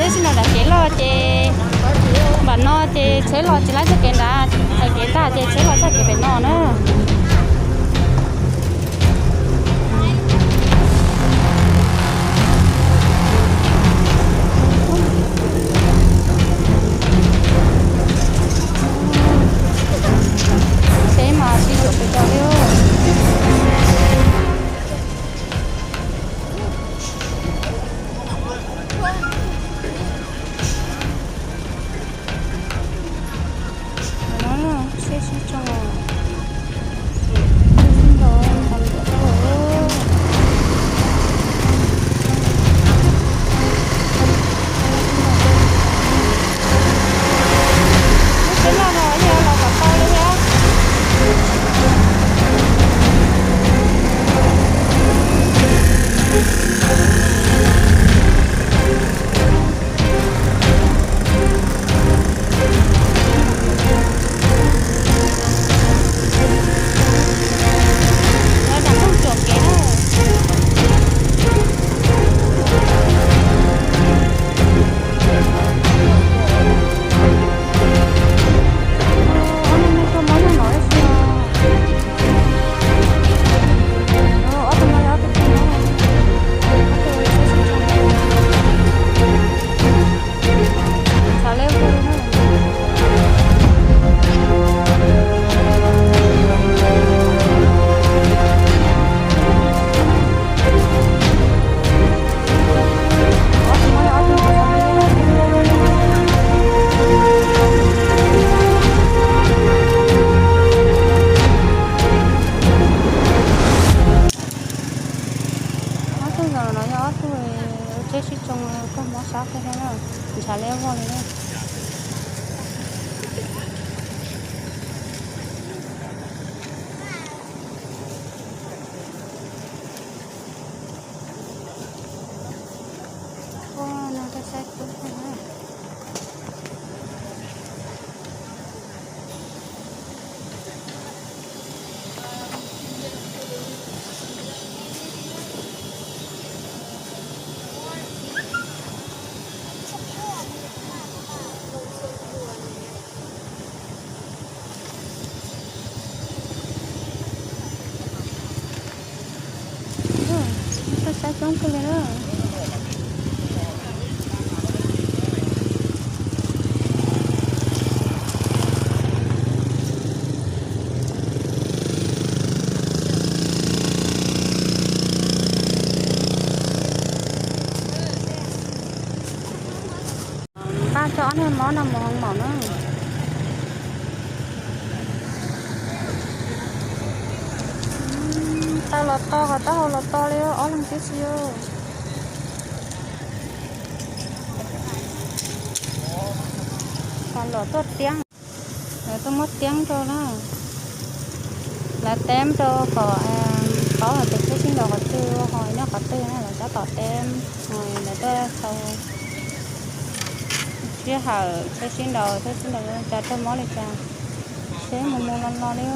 Tsheb sib nraus nram kev loj ces npam no ces tsheb los tsis laib txoj kev nrad, tsheb kev tag ces tsheb los txoj kev pem no na. Tsheb mas sib tsuam pes tsawg li. Ob tug zaum no yog ob tug tsheb sib tsoo koj mob sab kawg thiab na, ntshav liab vog li na. Toj sab coob kawg li na. Nqa cov ob niag mob no mus hoo maum na. Taw los to kom taub hau los to li ob leeg tib si. Kom los tuaj tiab, lawv tuaj muab tiab rau na. Lawv teb rau kom paub hais tias tsheb sib nraus qhov twg, ho nyob qhov twg na, lawv tab tom teb, lawv tuaj tau sij hawm tsheb sib nraus, tsheb sib nraus cas raug mob li cas, tsheb mus mus los los li.